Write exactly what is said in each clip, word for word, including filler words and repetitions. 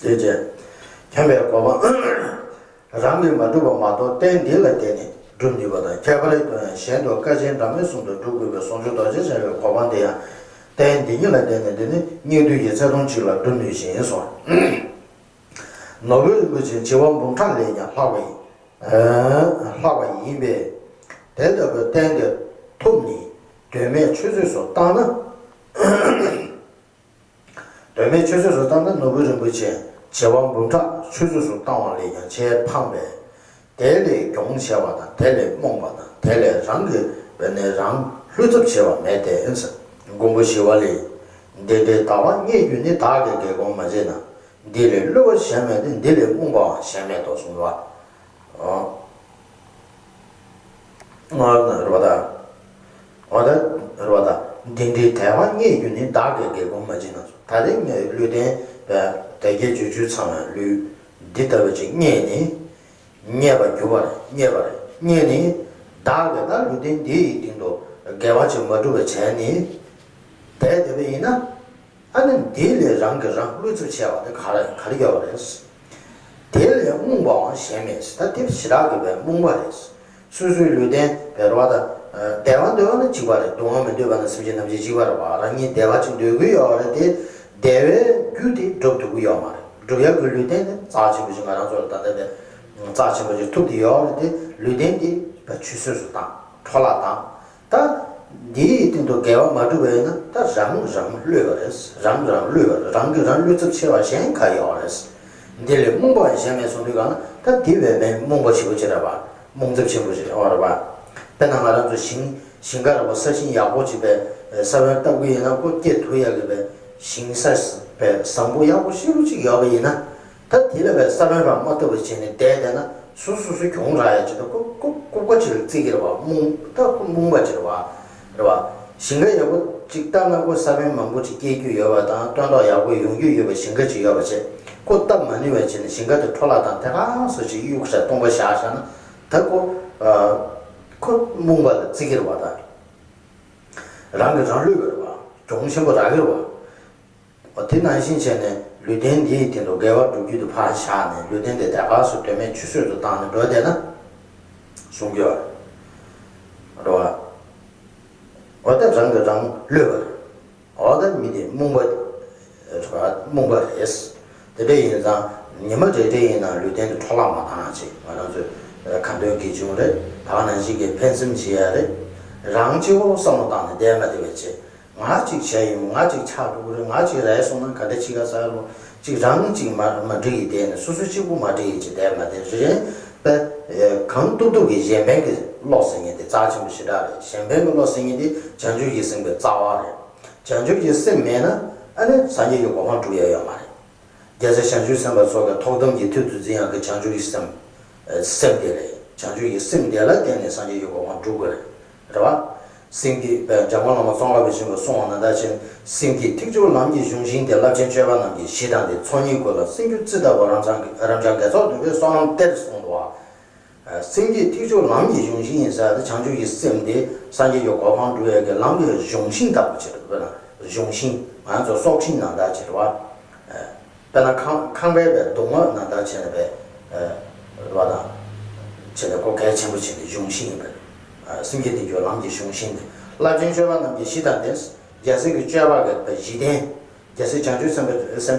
དེ་བྱས། མཁྱེན་པའི་གོ་འཕང་རང་གིས་མ་གྲུབ་པ་མ་གཏོགས་རྟེན་འདི་ལ་བརྟེན་ནས་སྒྲུབ་ནུས་པ་དང་། ཁྱད་པར་དུ་ཡང་གཞན་དུ་དཀའ་ཆེན་འདྲ་མིན་གསུམ་དུ་སྒྲུབ་དགོས་པའི་ཟུང་འཇུག་རྡོ་རྗེ་འཆང་བའི་གོ་འཕང་དེ་ཡང་རྟེན་འདི་ཉིད་ལ་བརྟེན་ནས་འདི་ནི་སྙིགས་དུས་ཀྱི་ཚེ་ཐུང་གཅིག་ལ་སྒྲུབ་ནུས་ཤིང་སོ། ནོར་བུ་རིན་པོ་ཆེ་བྱེ་བ་འབུམ་ཕྲག་ལས་ཀྱང་ལྷག་པ་ཡིན། ལྷག་པ་ཡིན་པས། དེ་ལྟ་བུའི་རྟེན་དེ་ཐོབ་ནས་དོན་མེད་ཆུད་ཟོས་སུ་བཏང་ན། དོན་མེད་ཆུད་ཟོས་སུ་བཏང་ན་ནོར་བུ་རིན་པོ་ཆེ་བྱེ་བ་འབུམ་ཕྲག་ཆུད་ཟོས་སུ་བཏང་བ་ལས་ཀྱང་ཆེས་ཕངས་པས། དེ་ལས་གྱོང་ཆེ་བ་དང་དེ་ལས་རྨོངས་པ་དང་དེ་ལས་རང་གི་བས་ནས་རང་བསླུ་ཐབས་ཆེ་བ་མེད་དེ། མགོན་པོ་ཞི་བ་ལྷས། འདི་འདྲའི་དལ་བ་རྙེད་རྒྱུ་ནི། བདག་གིས་འགལ་སྒོམ་མ་བྱས་ན། འདི་ལས་བསླུ་བ་གཞན་མེད་དེ། འདི་ལས་རྨོངས་པའང་གཞན་མེད་དོ་གསུངས་པ། རེད་པ་ད། འོ་ད། རེད་པ་ད། འདི་འདྲའི་དལ་བ་རྙེད་རྒྱུ་ནི། བདག་གིས་འགལ་སྒོམ་མ་བྱས་ན། ད་རེས་ངས་བསླུ་བྲིད་པའི་དལ་བརྒྱད་བཅུ་བཅུ་ཚང་བའི་ལུས་འདི་ལྟ་བུ་ཅིག་རྙེད་ནས། རྙེད་པར་གྱུར་པ་རེད། རྙེད་པ་རེད། རྙེད་ནས་བདག་གིས་ད་བསླུ་བྲིད་འདི་ཡི་སྟེང་དུ་འགལ་བ་ཅིག་མ་གྲུབ་པ་བྱས་ནས་བསྡད་བསྡད་པ་ཡིན་ན། ཨ་ནི་འདི་ལས་རང་གིས་རང་བསླུ་ཚབས་ཆེ་བ་དེ་ག་རེ་ག་རེ་ཡོད་པ་རེད། དེ་ལས་རྨོངས་པའང་གཞན་མེད། ད་དེ་ཞེ་དྲག་གི་བའི་རྨོངས་པ་རེད། སོ་སོའི་ལུས་རྟེན་བེར་བ་དང་། བདེ་བ་འདོད་པ་ན་གཅིག་པ་རེད། སྡུག་བསྔལ་མི་འདོད་པ་ན་སེམས་ཅན་ཐམས་ཅད་གཅིག་པ་རེད་པ། རང་ཉིད་བདེ་བ་ཅིག་འདོད་ཀྱི་ཡོད་རེད་དེ། བདེ་བའི་རྒྱུ་དེ་སྒྲུབ་ཐུབ་ཀྱི་ཡོད་མ་རེད། སྒྲུབ་ཡག་གི་ལུས་རྟེན་དེ་རྩ་ཆེན་པོ་ཞིག་ང་རང་ཚོ་ལ་ད་ལྟ་བའི་རྩ་ཆེན་པོ་ཞིག་ཐུབ་བསྡད་ཡོད་རེད་དེ། ལུས་རྟེན་དེ་བ་ཆུད་ཟོས་སུ་བཏང་འཕྲོ་བརླག་བཏང་། ད་འདིའི་སྟེང་དུ་འགལ་བ་མ་གྲུབ་པ་ཡིན་ན་ད་རང་རང་བསླུས་པ་རེད། རང་རང་བསླུས་པ་རེད། རང་གིས་རང་བསླུ་ཚབས་ཆེ་བ་གཞན་ག་ཡོད་རེད། འདི་ལས་རྨོངས་པ་གཞན་མེད་གསུངས་དུས་གང་ན་ད་འདི་བས་མེད་རྨོངས་པ་ཆེ་པོ་ཅིག་རེད་པ། རྨོངས་ཚབས་ཆེན་པོ་ཅིག་རེད་པ། དཔེར་ན་ང་རང་ཚོ་ཞིང་ཞིང་ཁ་རེད་པ། ས་ཞིང་ཡག་པོ་ཅིག་པའི་ས་བོན་བཏབ་གི་ཡིན་ན་ཁོ་སྐྱེ་ཐུབ་ཡག་གི་པའི་ཞིང་ས་པའི་བཟང་པོ་ཡག་པོ་ཞེ་པོ་ཅིག་ཡོད་པ་ཡིན་ན། ད་དེ་ལ་བའི་ས་བོན་རང་མ་བཏབ་པ་བྱས་ནས་བསྡད་བསྡད་ན་སོ་སོ་སོ་གྱོང་རག་ཡ་ཅིག་ད་ལྐུགས་ལྐུགས་ལྐུགས་པ་ཅིག་ལ་བརྩི་གི་རེད་པ། རྨོངས་ད་ཁོ་རྨོངས་པ་ཅིག་རེད་པ། རེད་པ། ཞིང་ཁ་ཡག་པོ་ཅིག་བཏབ་ན་ཁོ་ས་བོན་མང་པོ་ཅིག་སྐྱེ་རྒྱུ་ཡོད་པ་དང་སྟོན་ཐོག་ཡག་པོ་ཡོང་རྒྱུ་ཡོད་པའི་ཞིང་ཁ་ཅིག་ཡོད་པ་བྱས་ཁོ་བཏབ་མ་ནུས་པ་བྱས་ནས་ཞིང་ཁ་དེ་འཕྲོ་བརླག་དང་དེ་ག་སོ་ཅིག་གཡུག་ས་སྟོང་པ་བཞག་བཞག་ན་ད་ཁོ་ཁོ་རྨོངས་པ་ལ་བརྩི་གི་རེད་པ། ད་རང་གིས་རང་བསླུས་པ་རེད་པ། གྱོང་ཆེན་པོ་རག་གི་རེད་པ། འོ་དེ་ནང་བཞིན་བྱས་ནས་ལུས་རྟེན་འདིའི་སྟེང་དུ་འགལ་བ་སྒྲུབ་རྒྱུ་དེ་ཕར་བཞག་ནས་ལུས་རྟེན་དེ་དེ་ག་སུ་དོན་མེད་ཆུད་ཟོས་སུ་བཏང་ནས་འགྲོ་བསྡད་ན་གསུང་རྒྱུ་རེད་བ། འོ་ད་རང་གིས་རང་བསླུས་པ་རེད། འོ་ད་མི་དེ་རྨོངས་པ་རེད་བ། རྨོངས་པ་རེད། དེ་འདྲ་ཡིན་ཙང་ཉི་མ་རེ་རེ་ཡིན་ན་ལུས་རྟེན་དེ་འཕྲོ་བརླག་མ་བཏང་ཅིག་ང་རང་ཚོས་ཁ་འདོན་གྱི་བྱུང་རེད། ད་ག་ནང་བཞིན་གྱི་ཕན་སེམས་བྱེད་ཡ་རེད། རང་གཅིག་པོ་བསམ་བློ་བཏང་ནས་བསྡད་མ་བདེ་བ་བྱེད། ང་གཅིག་བྱས་ཡོང་། ང་གཅིག་ཆགས་འགྲོ་གི་རེད། ང་གཅིག་རེད་སོང་ན་ག་འདྲ་བྱེད་ག་ཟེར་ལོ། གཅིག་རང་གཅིག་མ་མ་འགྲིག་གི་བསྡད་ནས་སོ་སོ་གཅིག་པུ་མ་འགྲིག་གི་བྱེད་བསྡད་མ་བདེ་རེད། པས་གང་ཐུབ་ཐུབ་ཀྱིས་གཞན་ཕན་གྱི་བློ་ཟེར་མཁན་དེ་རྩ་ཆེན་པོ་ཞེ་དྲག་རེད། གཞན་ཕན་གྱི་བློ་ཟེར་མཁན་དེ་བྱང་ཆུབ་ཀྱི་སེམས་ཀྱི་རྩ་བ་རེད། བྱང་ཆུབ་ཀྱི་སེམས་མེད་ན་ཨ་ནི་སངས་རྒྱས་ཀྱི་གོ་འཕང་འགྲུབ་ཡ་ཡོད་མ་རེད། རྒྱལ་སྲས་བྱང་ཆུབ་སེམས་དཔའ་ཚོ་གི་ཐུགས་དམ་གྱི་མཐིལ་དུ་འཛིན་ཡག་གི་བྱང་ཆུབ་ཀྱི་སེམས། སེམས་དེ་རེད། བྱང་ཆུབ་ཀྱི་སེམས་དེ་ལ་བརྟེན་ནས་སངས་རྒྱས་ཀྱི་གོ་འཕང་འགྲུབ་དགོས་རེད། རེད་བ། སེམས་ཀྱི་འཇམ་མགོན་བླ་མ་ཙོང་ཁ་པའི་ཆེན་པོས་གསུངས་པ་ནང་ལྟར་བྱས་ན་སེམས་ཀྱི་ཐིག་ཆུ་ལམ་གྱི་གཞུང་ཤིང་སྟེ། རླབས་ཆེན་སྤྱོད་པ་རྣམས་ཀྱི་གཞི་དང་ལྡན། ཚོགས་གཉིས་ཀུན་ལ་སེམས་རྒྱུད་རྩི་ལྟ་བུ། རབ་འབྱམས་རབ་འབྱམས་དགེ་ཚོགས་འདུན་པའི་བསོད་ནམས་གཏེར་གསུངས་འདུག་བ། སེམས་ཀྱི་ཐིག་ཆུ་ལམ་གྱི་གཞུང་ཤིང་ཡིན་ཟེར་ཏེ་བྱང་ཆུབ་ཀྱི་སེམས་དེ་སངས་རྒྱས་ཀྱི་གོ་འཕང་འགྲུབ་ཡས་ཀྱི་ལམ་གྱི་གཞུང་ཤིང་ལྟ་བུ་ཅིག་རེད་བ། གཞུང་ཤིང་ང་ཚོ་སྲོག་ཤིང་ནང་ལྟར་ཅིག་རེད་བ། དཔེར་ན་ཁང་ཁང་པའི་བའི་གདུང་མ་ནང་ལྟར་བྱས་ནས་བའི་རེད་བ་དང་། བྱས་ནས་སྒོ་གལ་ཆེན་པོ་བྱས་ནས་གཞུང་ཤིང་ཡིན་པ་རེད། སེམས་ཀྱི་ཐིག་ཆུ་ལམ་གྱི་གཞུང་ཤིང་དེ་རླབས་ཆེན་སྤྱོད་པ་རྣམས་ཀྱི་གཞི་དང་ལྡན། རྒྱལ་སྲས་ཀྱི་སྤྱོད་པ་གི་བའི་གཞི་རྟེན། རྒྱལ་སྲས་བྱང་ཆུབ་སེམས་དཔའི་སེམས་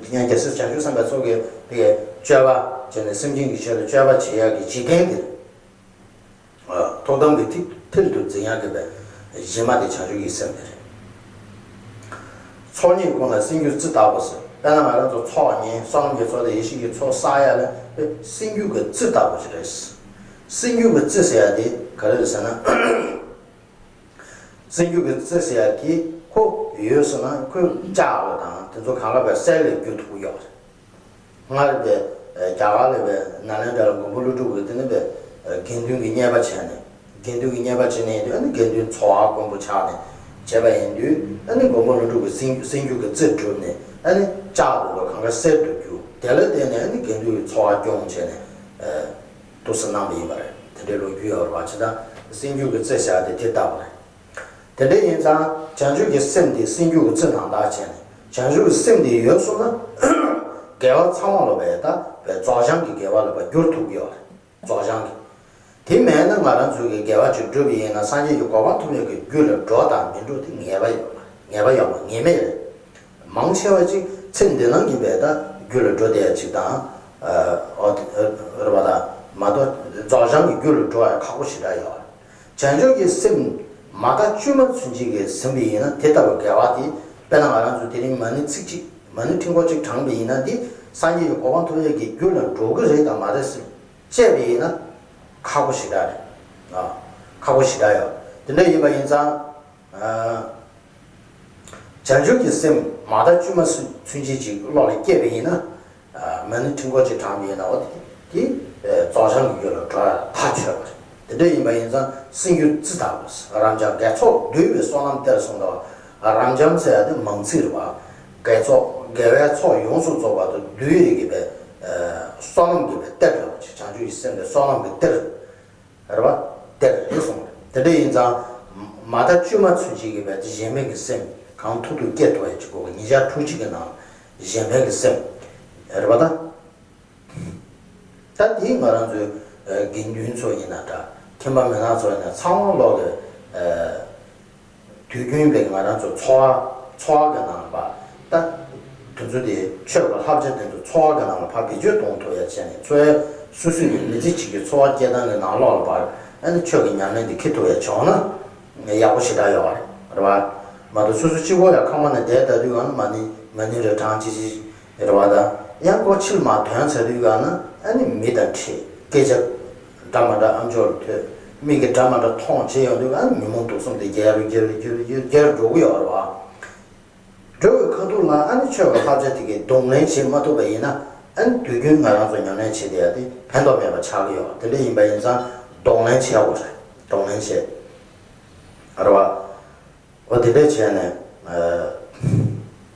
དཔའི་རྒྱལ་སྲས་བྱང་ཆུབ་སེམས་དཔའ་ཚོ་གི་དེ་གའི་སྤྱོད་པ་བྱས་ནས་སེམས་ཅན་གྱི་ཆེད་དུ་སྤྱོད་པ་བྱེད་ཡག་གི་འཇིག་རྟེན་དེ་རེད། ཐུགས་དམ་གྱི་ཐིག་མཐིལ་དུ་འཛིན་ཡག་གི་བའི་གཞི་མ་དེ་བྱང་ཆུབ་ཀྱི་སེམས་དེ་རེད། ཚོགས་གཉིས་ཀུན་ལ་སེམས་རྒྱུད་རྩི་ལྟ་བུ་ཟེར། དཔེར་ན་ང་རང་ཚོ་ཚོགས་གཉིས་བསོད་ནམས་ཀྱི་ཚོགས་དང་ཡེ་ཤེས་ཀྱི་ཚོགས་བསགས་ཡག་ལ་སེམས་རྒྱུད་ཀྱི་རྩི་ལྟ་བུ་ཞིག་རེད། སེམས་རྒྱུད་ཀྱི་རྩི་ཟེར་ཡག་དེ་ག་རེ་རེད་ཟེར་ན། སེམས་རྒྱུད་ཀྱི་རྩི་ཟེར་ཡག་དེ་ཁོ་ཡོད་ཟེར་ན་ཁོས་ལྕགས་པ་དང་དེ་ཚོ་གང་ག་བའི་གསེར་ལས་བསྒྱུར་ཐུབ་ཀྱི་ཡོད་རེད། སྔར་བའི་རྒྱ་གར་ལ་བའི་ནཱ་ལེནྡྲ་ལ་མགོན་པོ་ཀླུ་སྒྲུབ་ཀྱིས་དེ་ནི་བའི་དགེ་འདུན་གྱི་གཉེར་པ་བྱས་ནས་དགེ་འདུན་གྱི་གཉེར་པ་བྱས་ནས་ཡིན་དུས་ཨ་ནི་དགེ་འདུན་འཚོ་བ་དཀོན་པོ་ཆགས་ནས་བྱས་པ་ཡིན་དུས་ཨ་ནི་མགོན་པོ་ཀླུ་སྒྲུབ་ཀྱིས་སེམས་སེམས་རྒྱུད་ཀྱི་རྩི་གྲུབ་ནས་ཨ་ནི་ལྕགས་དེ་ཚོ་གང་ག་གསེར་དུ་གྱུར། དེ་ལ་བརྟེན་ནས་ཨ་ནི་དགེ་འདུན་གྱི་འཚོ་བ་སྐྱོང་བྱས་ནས་འདུག་སེ་གནང་བ་ཡིན་པ་རེད། དེ་འདྲའི་ལོ་རྒྱུས་ཡོད་རེད་བ། བྱས་ཙང་སེམས་རྒྱུད་ཀྱི་རྩི་བྱ་དེ་དེ་ལྟ་བུ་རེད། དེ་འདྲ་ཡིན་ཙང་བྱང་ཆུབ་ཀྱི་སེམས་དེ་སེམས་རྒྱུད་ཀྱི་རྩི་ནང་ལྟར་བྱས་ནས་བྱང་ཆུབ་ཀྱི་སེམས་དེ་ཡོད་སོང་ན་ དགེ་བ་ཚང་མ་ལ་བས་ད་བས་རྫོགས་བྱང་གི་དགེ་བ་ལ་བས་འགྱུར་ཐུབ་ཀྱི་ཡོད་རེད། རྫོགས་བྱང་གི། དེ་མེད་ན་ང་རང་ཚོའི་གི་དགེ་བ་ཅིག་བསྒྲུབས་པ་ཡིན་ན་སངས་རྒྱས་ཀྱི་གོ་འཕང་ཐོབ་ཡག་གི་རྒྱུ་ལ་འགྲོ་དང་མི་འགྲོ་དེ་ངེས་པ་ཡོད་མ་རེད། ངེས་པ་ཡོད་མ་ངེས་མེད་རེད། མང་ཆེ་བ་ཅིག་ཚེ་འདི་ནང་གི་བས་ད་རྒྱུ་ལ་འགྲོ་བསྡད་ཡག་ཅིག་དང་། ཨ་ཨོ་དེ་རེད་པ། ད་མ་གཏོགས་རྫོགས་བྱང་གི་རྒྱུ་ལ་འགྲོ་ཡག་ཁག་པོ་ཞེ་དྲག་ཡོད་རེད། བྱང་ཆུབ་ཀྱི་སེམས་མ་དག་བཅོས་མ་ཚུན་ཆད་ཀྱིས་ཟིན་པ་ཡིན་ན་དེ་ལྟ་བུའི་དགེ་བ་དེ། དཔེར་ན་ང་རང་ཚོ་དེ་རིང་མ་ཎི་ཚིག་གཅིག་མ་ཎི་ཕྲེང་སྐོར་གཅིག་བགྲངས་པ་ཡིན་ན་དེ་སངས་རྒྱས་ཀྱི་གོ་འཕང་ཐོབ་ཡག་གི་རྒྱུ་ལ་འགྲོ་གི་རེད་དམ་མ་རེད་ཟེར་དཔྱད་པ་ཡིན་ན་ཁག་པོ་ཞེ་དྲག་རེད། ཨ། ཁག་པོ་ཞེ་དྲག་ཡོད། དེ་འདྲ་ཡིན་པ་ཡིན་ཙང་། ཨ། བྱང་ཆུབ་ཀྱི་སེམས་མ་དག་བཅོས་མ་ཚུན་ཆད་ཅིག་བློ་ལ་སྐྱེས་པ་ཡིན་ན། མ་ཎི་ཕྲེང་སྐོར་གཅིག་བགྲངས་པ་ཡིན་ན་འོ་དེ་རྫོགས་བྱང་གི་རྒྱུ་ལ་འགྲོ་ཡག་ཐག་ཆོད་པ་རེད། དེ་འདྲ་ཡིན་པ་ཡིན་ཙང་སེམས་རྒྱུད་རྩི་དང་། རབ་འབྱམས་དགེ་ཚོགས་འདུས་པའི་བསོད་ནམས་སྟེར་གསུངས་པ། རབ་འབྱམས་ཟེར་ཡག་དེ་མང་ཚིག་རེད་པ། དགེ་ཚོགས་དགེ་བའི་ཚོགས་ཡོངས་སུ་རྫོགས་པ་དང་འདུས་ཡོད་ཀྱི་བས་བསོད་ནམས་ཀྱི་བས་གཏེར་རེད་པ། བྱང་ཆུབ་ཀྱི་སེམས་དེ་བསོད་ནམས་ཀྱི་གཏེར། རེད་པ། དེར་རེད་གསུངས། དེ་འདྲ་ཡིན་ཙང་། མ་དག་བཅོས་མ་ཚུན་ཆད་ཀྱི་བས་དེ་གཞན་ཕན་གྱི་སེམས་གང་ཐུབ་ཐུབ་སྐྱེ་ཐུབ་ཡག་ཅིག་དགོས། ཉིས་བརྒྱ་ཐུབ་གཅིག་གི་ནང་གཞན་ཕན་གྱི་སེམས། རེད་པ་ད། ད་དེ་ང་རང་ཚོའི་དགེ་འདུན་ཚོ་ཡིན་ན་འདྲ། ཁྱིམ་པ་མི་ནག་ཚོ་ཡིན་ན་ཚང་མ་ལོག་གི། དུས་རྒྱུན་པའི་ང་རང་ཚོ་འཚོ་བ་འཚོ་བ་གི་ནང་ལ་ད་དེ་ཚོ་དེ་ཆོས་ཀྱི་བསླབ་བྱ་དེ་ཚོ་འཚོ་བ་གི་ནང་ལ་ཕར་བེད་སྤྱོད་གཏོང་ཐུབ་ཡག་བྱས་ནས། འཚོ་བའི་སོ་སོའི་མི་ཚེ་གཅིག་གི་འཚོ་བ་སྐྱེལ་སྟངས་ཀྱི་ནང་ལོགས་ལ་ཕར་ཨ་ནི་ཆོས་ཀྱི་ཉམས་ལེན་དེ་འཁྱེར་ཐུབ་ཡག་བྱུང་ན་ཡག་པོ་ཞེ་དྲག་ཡོད་རེད། རེད་པ། མ་གཏོགས་སོ་སོ་གཅིག་པོ་ཡང་ཁང་པ་ནང་བསྡད་ད་དུས་གང་ན་མ་ཎི་མ་ཎི་རེ་བགྲང་ཅི་ཅི། རེད་པ། ད་ཡང་སྒོ་ཕྱིར་མར་ཐོན་ཚར་དུས་གང་ན་ཨ་ནི་མི་དང་འཕྲད། སྐད་ཆ་འདྲ་མ་འདྲ་ཨ་མཆོག་ལ་ཐོས། མིག་གིས་འདྲ་མ་འདྲ་མཐོང་བྱས་ཡོང་དུས་ཨ་ནི་ཉོན་མོངས་དུག་གསུམ་དེ་རྒྱས་རུ་རྒྱས་རུ་རྒྱས་རུ་རྒྱས་རུ་རྒྱས་རུ་འགྲོ་གི་ཡོད་རེད་པ། འགྲོ་བའི་ཁ་ཐུག་ལ་ཨ་ནི་ཆོས་ཀྱི་བསླབ་བྱ་དེ་གའི་གདོང་ལེན་བྱེད་མ་ཐུབ་པ་ཡིན་ན་ཨ་ནི་དུས་རྒྱུན་ང་རང་ཚོ་ཉམས་ལེན་བྱེད་བསྡད་ཡག་དེ་ཕན་ཐོགས་མེད་པ་ཆགས་ཀྱི་ཡོད། དེ་འདྲ་ཡིན་པ་ཡིན་ཙང་གདོང་ལེན་བྱེད་དགོས་རེད། གདོང་ལེན་བྱེད། རེད་པ། འོ་དེ་འདྲ་བྱས་ནས། ཨ།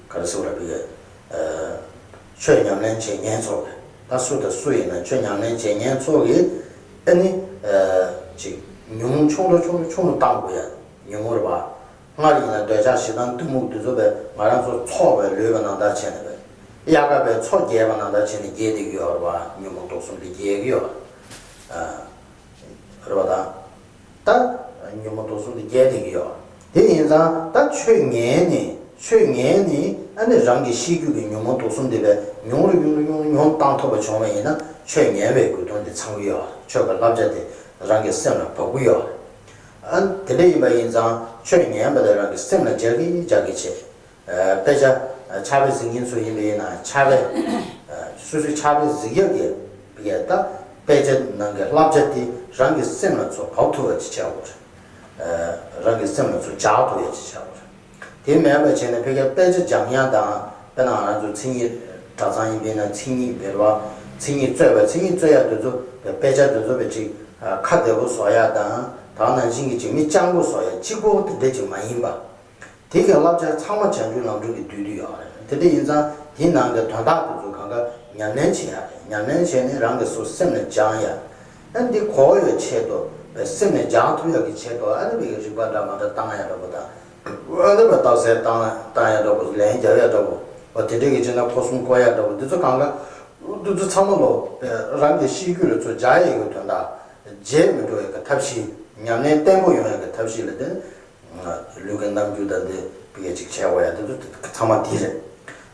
ག་རེ་ཟེར་དགོས་རེད། ཨ། ཆོས་ཉམས་ལེན་བྱེད་མཁན་ཚོ་གིས། ད་སུ་དང་སུ་ཡིན་ན་ཆོས་ཉམས་ལེན་བྱེད་མཁན་ཚོ་གིས་ཨ་ནི། ཨ། ཅིག་ཉོན་མོངས་ཆུང་དུ་ཆུང་དུ་ཆུང་དུ་བཏང་དགོས་ཡག་ཉོན་མོངས་རེད་པ། སྔར་ཡིན་ན་འདོད་ཆགས་ཞེ་སྡང་གཏི་མུག་འདི་ཚོ་བས་ང་རང་ཚོ་འཚོ་བའི་ལུས་པ་ནང་བཞིན་བྱས་ནས་བས། དབྱར་ཁ་བས་མཚོ་རྒྱས་པ་ནང་བཞིན་བྱས་ནས་རྒྱས་བསྡད་ཀྱི་ཡོད་རེད་པ། ཉོན་མོངས་དུག་གསུམ་དེ་རྒྱས་ཀྱི་ཡོད། ཨ། རེད་པ། ད་ད་ཉོན་མོངས་དུག་གསུམ་དེ་རྒྱས་བསྡད་ཀྱི་ཡོད། དེ་ཡིན་ཙང་ད་ཆོས་ཉན་ནས་ཆོས་ཉན་ནས་ཨ་ནི་རང་གི་ཤེས་རྒྱུད་ཀྱི་ཉོན་མོངས་དུག་གསུམ་དེ་བས་ཉུང་རུ་ཉུང་རུ་ཉུང་རུ་ཉུང་རུ་བཏང་ཐུབ་པ་བྱུང་བ་ཡིན་ན་ཆོས་ཉན་པའི་དགོས་དོན་དེ་ཚང་གི་ཡོད། ཆོས་ཀྱི་བསླབ་བྱ་དེ་རང་གི་སེམས་ལ་བབས་ཀྱི་ཡོད། ཨ། དེ་འདྲ་ཡིན་པ་ཡིན་ཙང་ཆོས་ཉན་པ་དེ་རང་གི་སེམས་ལ་འཇགས་ཀྱི་འཇགས་ཀྱི་བྱེད། ཨ། དཔེ་ཆ་ཕྱག་དཔེ་གཟིགས་མཁན་ཚོ་ཡིན་པ་ཡིན་ན་ཕྱག་དཔེ། ཨ། སོ་སོའི་ཕྱག་དཔེ་གཟིགས་ཡག་གི་ཕ་གིའི་ད་དཔེ་ཆ་ནང་གི་བསླབ་བྱ་དེ་རང་གི་སེམས་ལ་ཚུར་བབས་ཐུབ་པ་ཅིག་བྱེད་དགོས་རེད། ཨ། རང་གི་སེམས་ལ་ཚུར་འཇགས་ཐུབ་ཡག་ཅིག་བྱེད་དགོས་རེད། དེ་མེད་པ་བྱས་ན་ཕ་གིའི་དཔེ་ཆ་སྦྱང་ཡག་དང་། དཔེར་ན་ང་རང་ཚོ་མཚན་ཉིད་གྲྭ་ཚང་ཡིན་པ་ཡིན་ན་མཚན་ཉིད་འབད་བ། མཚན་ཉིད་རྩོད་པ། མཚན་ཉིད་རྩོད་ཡག་དེ་ཚོ་དཔེ་ཆ་དེ་ཚོ་བས་ཅིག་ཁ་བདེ་པོ་བཟོ་ཡག་དང་། དེ་ནང་བཞིན་གྱི་ཅིག་མི་སྤྱང་པོ་བཟོ་ཡག་གཅིག་པོ་དེ་འདྲ་ཅིག་མ་ཡིན་པ། དེ་གའི་བསླབ་བྱ་ཚང་མ་བྱང་ཆུབ་ལམ་སྒྲོན་གྱི་བསྡུས་བསྡུས་ཡོད་རེད། དེ་འདྲ་ཡིན་ཙང་དེའི་ནང་གི་དོན་དག་དེ་ཚོ་གང་ག་ཉམས་ལེན་བྱེད་ཡག་རེད། ཉམས་ལེན་བྱས་ནས་རང་གི་སོ་སེམས་ལ་སྦྱང་ཡག་ཨ་ནི་འདི་གོ་ཡག་ཆེད་དུ་བས་སེམས་ལ་སྦྱང་ཐུབ་ཡག་གི་ཆེད་དུ་ཨ་ནི་བས་རིག་པ་འདྲ་མ་འདྲ་བཏང་ཡག་འདྲ་པོ་དང་། ཨ་ནི་བས་རྟགས་གསལ་བཏང་བཏང་ཡག་འདྲ་པོ། ལན་རྒྱབ་ཡག་འདྲ་པོ། འོ་དེ་འདྲ་གི་བྱས་ན་འཁོར་གསུམ་བསྐོར་ཡག་འདྲ་པོ། འདི་ཚོ་གང་ག་འདི་ཚོ་ཚང་མ་ལོ་བས་རང་གི་ཤེས་རྒྱུད་ལ་ཚུར་འཇགས་ཡག་གི་དོན་དག་བརྗེད་མི་འགྲོ་ཡག་གི་ཐབས་ཤེས། ཉམས་ལེན་བརྟན་པོ་ཡོང་ཡག་གི་ཐབས་ཤེས་ལ་བརྟེན། ལུས་ཀྱི་རྣམ་འགྱུར་དང་འདི་བི་ག་ཅིག་བྱས་པ་ཡ་དེ་ཚོ་ཚང་མ་འདི་རེད།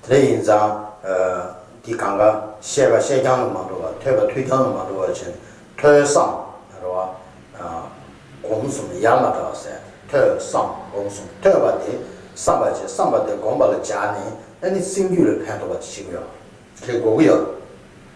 དེ་འདྲ་ཡིན་ཙང་། ཨ། འདི་གང་ག་བཤད་པ་བཤད་རྐྱང་ལ་མ་འགྲོ་བ། ཐོས་པ་ཐོས་རྐྱང་ལ་མ་འགྲོ་བ་བྱས་ནས་ཐོས་བསམ་རེད་པ། ཨ། སྒོམ་གསུམ་ཡ་མ་བྲལ་བ་ཟེར། ཐོས་བསམ་སྒོམ་གསུམ། ཐོས་པ་དེ་བསམ་པ་བྱས། བསམ་པ་དེ་སྒོམ་པ་ལ་སྦྱར་ནས་ཨ་ནི་སེམས་རྒྱུད་ལ་ཕན་ཐོགས་པ་ཅིག་བྱེད་ཀྱི་ཡོད། དེ་དགོས་ཀྱི་ཡོད།